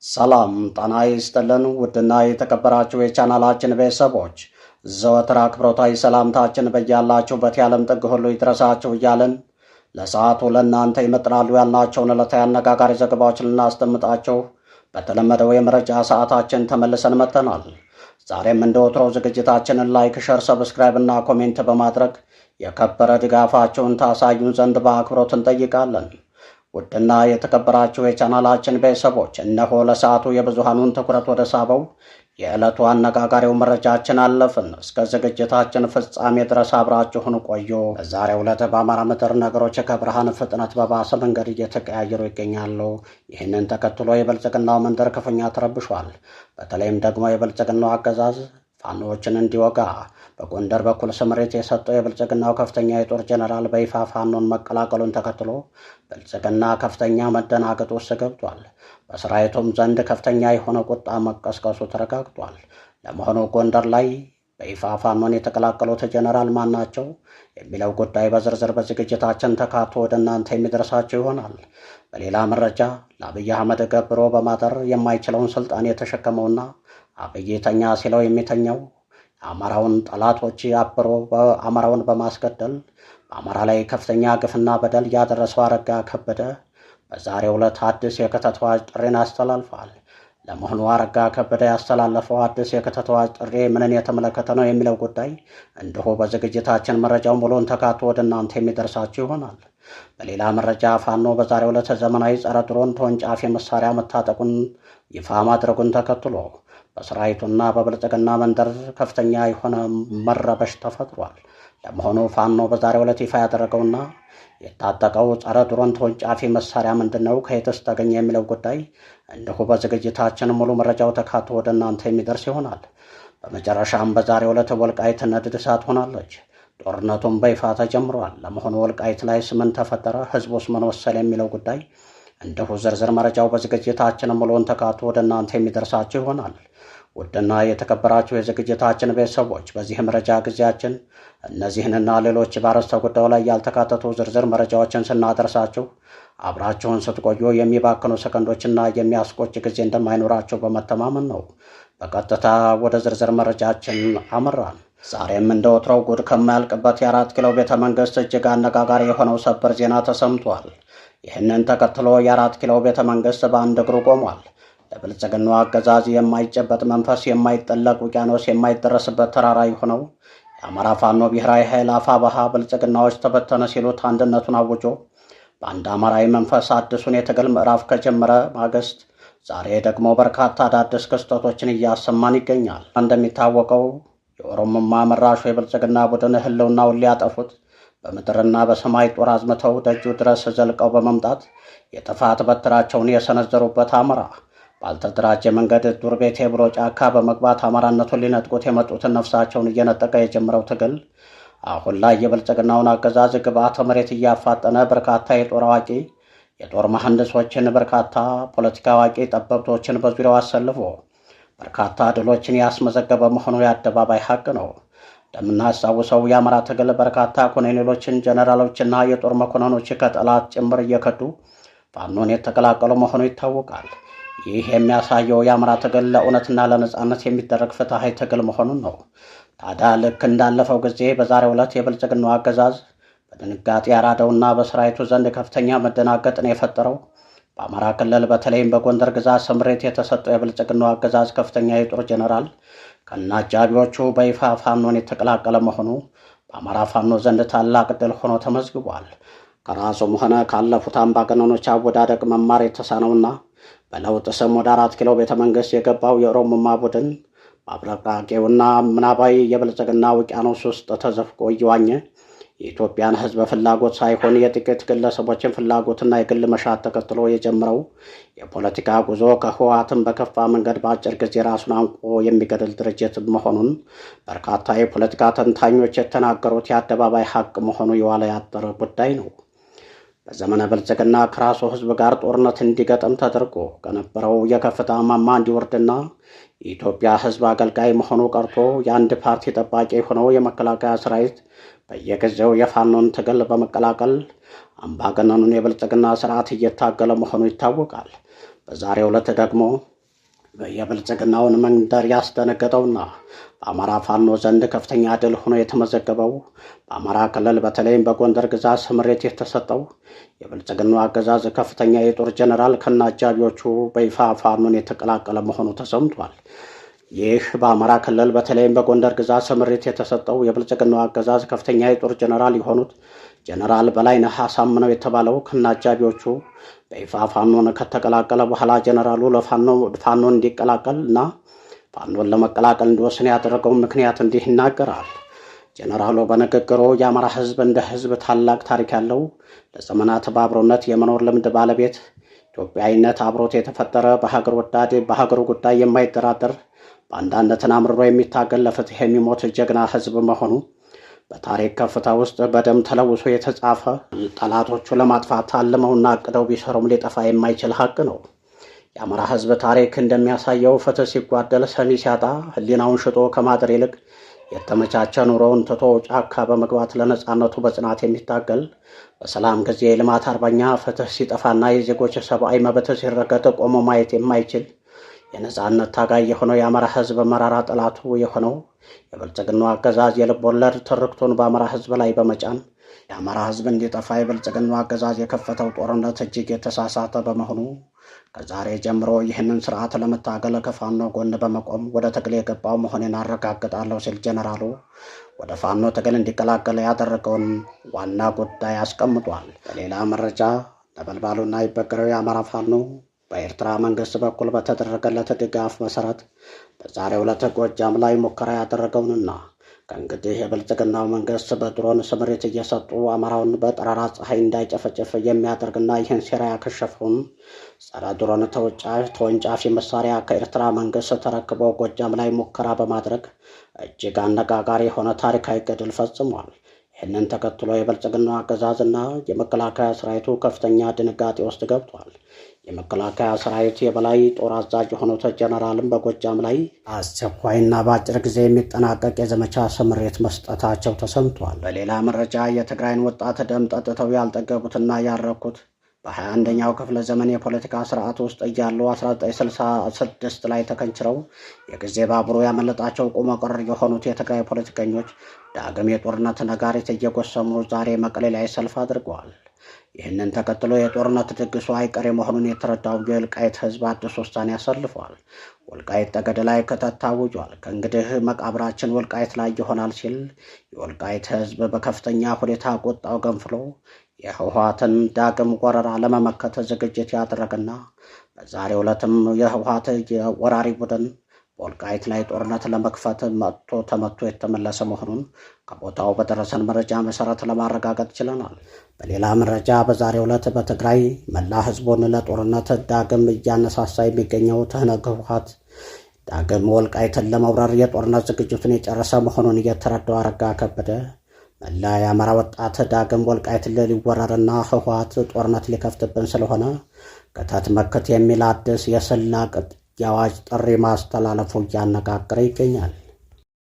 ሰላም ጤና ይስጥልን። ውድና የተከበራችሁ የቻናላችን ቤተሰቦች፣ ዘወትር አክብሮታዊ ሰላምታችን በያላችሁበት የዓለም ጥግ ሁሉ ይድረሳችሁ እያልን ለሰዓቱ ለእናንተ ይመጥናሉ ያልናቸውን ዕለታዊ አነጋጋሪ ዘገባዎችን ልናስደምጣችሁ በተለመደው የመረጃ ሰዓታችን ተመልሰን መጥተናል። ዛሬም እንደ ወትሮው ዝግጅታችንን like፣ share፣ subscribe እና comment በማድረግ የከበረ ድጋፋችሁን ታሳዩን ዘንድ በአክብሮት እንጠይቃለን። ውድና የተከበራችሁ የቻናላችን ቤተሰቦች፣ እነሆ ለሰዓቱ የብዙሃኑን ትኩረት ወደ ሳበው የዕለቱ አነጋጋሪው መረጃችን አለፍን። እስከ ዝግጅታችን ፍጻሜ ድረስ አብራችሁን ቆዩ። በዛሬው ዕለት በአማራ ምድር ነገሮች ከብርሃን ፍጥነት በባሰ መንገድ እየተቀያየሩ ይገኛሉ። ይህንን ተከትሎ የብልጽግናው መንደር ክፉኛ ተረብሿል። በተለይም ደግሞ የብልጽግናው አገዛዝ ፋኖዎችን እንዲወጋ በጎንደር በኩል ስምሪት የሰጠው የብልጽግናው ከፍተኛ የጦር ጀነራል በይፋ ፋኖን መቀላቀሉን ተከትሎ ብልጽግና ከፍተኛ መደናገጥ ውስጥ ገብቷል። በሰራዊቱም ዘንድ ከፍተኛ የሆነ ቁጣ መቀስቀሱ ተረጋግጧል። ለመሆኑ ጎንደር ላይ በይፋ ፋኖን የተቀላቀሉት ጀነራል ማን ናቸው የሚለው ጉዳይ በዝርዝር በዝግጅታችን ተካቶ ወደ እናንተ የሚደርሳቸው ይሆናል። በሌላ መረጃ ለአብይ አህመድ ገብሮ በማደር የማይችለውን ስልጣን የተሸከመውና አብይ ተኛ ሲለው የሚተኛው፣ የአማራውን ጠላቶች አብሮ አማራውን በማስገደል በአማራ ላይ ከፍተኛ ግፍና በደል ያደረሰው አረጋ ከበደ በዛሬው ዕለት አዲስ የክተት አዋጅ ጥሪን አስተላልፏል። ለመሆኑ አረጋ ከበደ ያስተላለፈው አዲስ የክተት አዋጅ ጥሪ ምንን የተመለከተ ነው የሚለው ጉዳይ እንዲሁ በዝግጅታችን መረጃው ሙሉን ተካቶ ወደ እናንተ የሚደርሳችሁ ይሆናል። በሌላ መረጃ ፋኖ በዛሬው ዕለት ዘመናዊ ጸረ ድሮን ተወንጫፊ መሳሪያ መታጠቁን ይፋ ማድረጉን ተከትሎ በሰራዊቱና በብልጽግና መንደር ከፍተኛ የሆነ መረበሽ ተፈጥሯል። ለመሆኑ ፋኖ በዛሬው ዕለት ይፋ ያደረገውና የታጠቀው ጸረ ድሮን ተወንጫፊ መሳሪያ ምንድን ነው? ከየትስ ተገኘ? የሚለው ጉዳይ እንዲሁ በዝግጅታችን ሙሉ መረጃው ተካቶ ወደ እናንተ የሚደርስ ይሆናል። በመጨረሻም በዛሬው ዕለት ወልቃይት ነድድ እሳት ሆናለች። ጦርነቱም በይፋ ተጀምሯል። ለመሆኑ ወልቃይት ላይስ ምን ተፈጠረ? ህዝቡስ ምን ወሰነ? የሚለው ጉዳይ እንዲሁ ዝርዝር መረጃው በዝግጅታችን ሙሉውን ተካቶ ወደ እናንተ የሚደርሳችሁ ይሆናል። ውድና የተከበራችሁ የዝግጅታችን ቤተሰቦች፣ በዚህ መረጃ ጊዜያችን እነዚህንና ሌሎች በአርዕስተ ጉዳዩ ላይ ያልተካተቱ ዝርዝር መረጃዎችን ስናደርሳችሁ አብራችሁን ስትቆዩ የሚባክኑ ሰከንዶችና የሚያስቆጭ ጊዜ እንደማይኖራችሁ በመተማመን ነው። በቀጥታ ወደ ዝርዝር መረጃችን አመራን። ዛሬም እንደ ወትሮው ጉድ ከማያልቅበት የአራት ኪሎ ቤተ መንግስት እጅግ አነጋጋሪ የሆነው ሰበር ዜና ተሰምቷል። ይህንን ተከትሎ የአራት ኪሎ ቤተ መንግስት በአንድ እግሩ ቆሟል። ለብልጽግናው አገዛዝ የማይጨበጥ መንፈስ፣ የማይጠለቅ ውቅያኖስ፣ የማይደረስበት ተራራ የሆነው የአማራ ፋኖ ብሔራዊ ኃይል አፋብኃ ብልጽግናዎች ተበተነ ሲሉት አንድነቱን አውጆ በአንድ አማራዊ መንፈስ አዲሱን የትግል ምዕራፍ ከጀመረ ማግስት ዛሬ ደግሞ በርካታ አዳዲስ ክስተቶችን እያሰማን ይገኛል። እንደሚታወቀው የኦሮሞማ መራሹ የብልጽግና ቡድን ህልውናውን ሊያጠፉት በምድርና በሰማይ ጦር አዝምተው ደጁ ድረስ ዘልቀው በመምጣት የጥፋት በትራቸውን የሰነዘሩበት አማራ ባልተደራጀ መንገድ ዱር ቤቴ ብሎ ጫካ በመግባት አማራነቱን ሊነጥቁት የመጡትን ነፍሳቸውን እየነጠቀ የጀመረው ትግል አሁን ላይ የብልጽግናውን አገዛዝ ግብዓተ መሬት እያፋጠነ በርካታ የጦር አዋቂ የጦር መሐንዲሶችን፣ በርካታ ፖለቲካ አዋቂ ጠበብቶችን በዙሪያው አሰልፎ በርካታ ድሎችን ያስመዘገበ መሆኑ የአደባባይ ሀቅ ነው። እንደምናስታውሰው የአማራ ትግል በርካታ ኮሎኔሎችን፣ ጀነራሎችና የጦር መኮንኖች ከጠላት ጭምር እየከዱ ፋኖን የተቀላቀሉ መሆኑ ይታወቃል። ይህ የሚያሳየው የአማራ ትግል ለእውነትና ለነጻነት የሚደረግ ፍትሐዊ ትግል መሆኑን ነው። ታዲያ ልክ እንዳለፈው ጊዜ በዛሬው ዕለት የብልጽግናው አገዛዝ በድንጋጤ ያራደውና በሰራዊቱ ዘንድ ከፍተኛ መደናገጥን የፈጠረው በአማራ ክልል በተለይም በጎንደር ግዛት ስምሪት የተሰጠው የብልጽግናው አገዛዝ ከፍተኛ የጦር ጀነራል ከነ አጃቢዎቹ በይፋ ፋኖን የተቀላቀለ መሆኑ በአማራ ፋኖ ዘንድ ታላቅ ድል ሆኖ ተመዝግቧል። ከራሱም ሆነ ካለፉት አምባገነኖች አወዳደቅ መማር የተሳነውና በለውጥ ስም ወደ አራት ኪሎ ቤተ መንግስት የገባው የኦሮሞማ ቡድን በአብረቅራቂውና ምናባዊ የብልጽግና ውቅያኖስ ውስጥ ተዘፍቆ እየዋኘ የኢትዮጵያን ሕዝብ ፍላጎት ሳይሆን የጥቂት ግለሰቦችን ፍላጎትና የግል መሻት ተከትሎ የጀመረው የፖለቲካ ጉዞ ከህወሓትም በከፋ መንገድ በአጭር ጊዜ ራሱን አንቆ የሚገድል ድርጅት መሆኑን በርካታ የፖለቲካ ተንታኞች የተናገሩት የአደባባይ ሀቅ መሆኑ የዋለ ያደረ ጉዳይ ነው። በዘመነ ብልጽግና ከራሱ ህዝብ ጋር ጦርነት እንዲገጥም ተደርጎ ከነበረው የከፍታ ማማ እንዲወርድና የኢትዮጵያ ህዝብ አገልጋይ መሆኑ ቀርቶ የአንድ ፓርቲ ጠባቂ ሆነው የመከላከያ ሰራዊት በየጊዜው የፋኖን ትግል በመቀላቀል አምባገነኑን የብልጽግና ስርዓት እየታገለ መሆኑ ይታወቃል። በዛሬው ዕለት ደግሞ የብልጽግናውን መንደር ያስደነገጠውና በአማራ ፋኖ ዘንድ ከፍተኛ ድል ሆኖ የተመዘገበው በአማራ ክልል በተለይም በጎንደር ግዛት ስምሪት የተሰጠው የብልጽግናው አገዛዝ ከፍተኛ የጦር ጀነራል ከነአጃቢዎቹ በይፋ ፋኖን የተቀላቀለ መሆኑ ተሰምቷል። ይህ በአማራ ክልል በተለይም በጎንደር ግዛት ስምሪት የተሰጠው የብልጽግናው አገዛዝ ከፍተኛ የጦር ጀነራል የሆኑት ጀነራል በላይነህ አሳምነው የተባለው ከነአጃቢዎቹ በይፋ ፋኖን ከተቀላቀለ በኋላ ጀነራሉ ፋኖን እንዲቀላቀል እና ፋኖን ለመቀላቀል እንዲወስን ያደረገውን ምክንያት እንዲህ ይናገራል። ጀነራሉ በንግግሩ የአማራ ሕዝብ እንደ ሕዝብ ታላቅ ታሪክ ያለው፣ ለዘመናት በአብሮነት የመኖር ልምድ ባለቤት፣ ኢትዮጵያዊነት አብሮት የተፈጠረ፣ በሀገር ወዳድ፣ በሀገሩ ጉዳይ የማይደራደር፣ በአንዳነትን አምርሮ የሚታገል፣ ለፍትህ የሚሞት ጀግና ሕዝብ መሆኑ በታሪክ ከፍታ ውስጥ በደም ተለውሶ የተጻፈ፣ ጠላቶቹ ለማጥፋት አልመውና አቅደው ቢሰሩም ሊጠፋ የማይችል ሀቅ ነው። የአማራ ሕዝብ ታሪክ እንደሚያሳየው ፍትህ ሲጓደል ሰሚ ሲያጣ ሕሊናውን ሽጦ ከማደር ይልቅ የተመቻቸ ኑሮውን ትቶ ጫካ በመግባት ለነጻነቱ በጽናት የሚታገል፣ በሰላም ጊዜ የልማት አርበኛ፣ ፍትህ ሲጠፋና የዜጎች ሰብአዊ መብት ሲረገጥ ቆሞ ማየት የማይችል የነጻነት ታጋይ የሆነው የአማራ ሕዝብ መራራ ጠላቱ የሆነው የብልጽግናው አገዛዝ የልብ ወለድ ትርክቱን በአማራ ሕዝብ ላይ በመጫን የአማራ ሕዝብ እንዲጠፋ የብልጽግናው አገዛዝ የከፈተው ጦርነት እጅግ የተሳሳተ በመሆኑ ከዛሬ ጀምሮ ይህንን ስርዓት ለመታገል ከፋኖ ጎን በመቆም ወደ ትግል የገባው መሆኔን አረጋግጣለሁ ሲል ጀነራሉ ወደ ፋኖ ትግል እንዲቀላቀል ያደረገውን ዋና ጉዳይ አስቀምጧል። በሌላ መረጃ ነበልባሉና ይበገሬው የአማራ ፋኖ በኤርትራ መንግስት በኩል በተደረገለት ድጋፍ መሰረት በዛሬው ዕለት ጎጃም ላይ ሙከራ ያደረገውንና ከእንግዲህ የብልጽግናው መንግስት በድሮን ስምሪት እየሰጡ አማራውን በጠራራ ፀሐይ እንዳይጨፈጭፍ የሚያደርግና ይህን ሴራ ያከሸፈውን ጸረ ድሮን ተወንጫፊ መሳሪያ ከኤርትራ መንግስት ተረክቦ ጎጃም ላይ ሙከራ በማድረግ እጅግ አነጋጋሪ የሆነ ታሪካዊ ገድል ፈጽሟል። ይህንን ተከትሎ የብልጽግናው አገዛዝና የመከላከያ ሰራዊቱ ከፍተኛ ድንጋጤ ውስጥ ገብቷል። የመከላከያ ሰራዊት የበላይ ጦር አዛዥ የሆኑት ጀነራልም በጎጃም ላይ አስቸኳይና በአጭር ጊዜ የሚጠናቀቅ የዘመቻ ስምሪት መስጠታቸው ተሰምቷል። በሌላ መረጃ የትግራይን ወጣት ደም ጠጥተው ያልጠገቡትና ያረኩት፣ በ21ኛው ክፍለ ዘመን የፖለቲካ ስርዓት ውስጥ እያሉ 1966 ላይ ተከንችረው የጊዜ ባቡሩ ያመለጣቸው ቁሞ ቀር የሆኑት የትግራይ ፖለቲከኞች ዳግም የጦርነት ነጋሪት እየጎሰሙ ዛሬ መቀሌ ላይ ሰልፍ አድርገዋል። ይህንን ተከትሎ የጦርነት ድግሱ አይቀሬ መሆኑን የተረዳው የወልቃይት ሕዝብ አዲስ ውሳኔ አሳልፏል። ወልቃይት ጠገዴ ላይ ክተት ታውጇል። ከእንግዲህ መቃብራችን ወልቃይት ላይ ይሆናል ሲል የወልቃይት ሕዝብ በከፍተኛ ሁኔታ ቁጣው ገንፍሎ የህወሓትን ዳግም ወረራ ለመመከት ዝግጅት ያደረገና በዛሬው ዕለትም የህወሓት የወራሪ ቡድን በወልቃይት ላይ ጦርነት ለመክፈት መጥቶ ተመቶ የተመለሰ መሆኑን ከቦታው በደረሰን መረጃ መሰረት ለማረጋገጥ ችለናል። በሌላ መረጃ በዛሬው ዕለት በትግራይ መላ ህዝቡን ለጦርነት ዳግም እያነሳሳ የሚገኘው ትህነግ ህወሓት ዳግም ወልቃይትን ለመውረር የጦርነት ዝግጅቱን የጨረሰ መሆኑን እየተረዳው አረጋ ከበደ መላ የአማራ ወጣት ዳግም ወልቃይት ሊወረርና ህወሓት ጦርነት ሊከፍትብን ስለሆነ ክተት መክት የሚል አዲስ የስላቅ የአዋጅ ጥሪ ማስተላለፉ እያነጋገረ ይገኛል።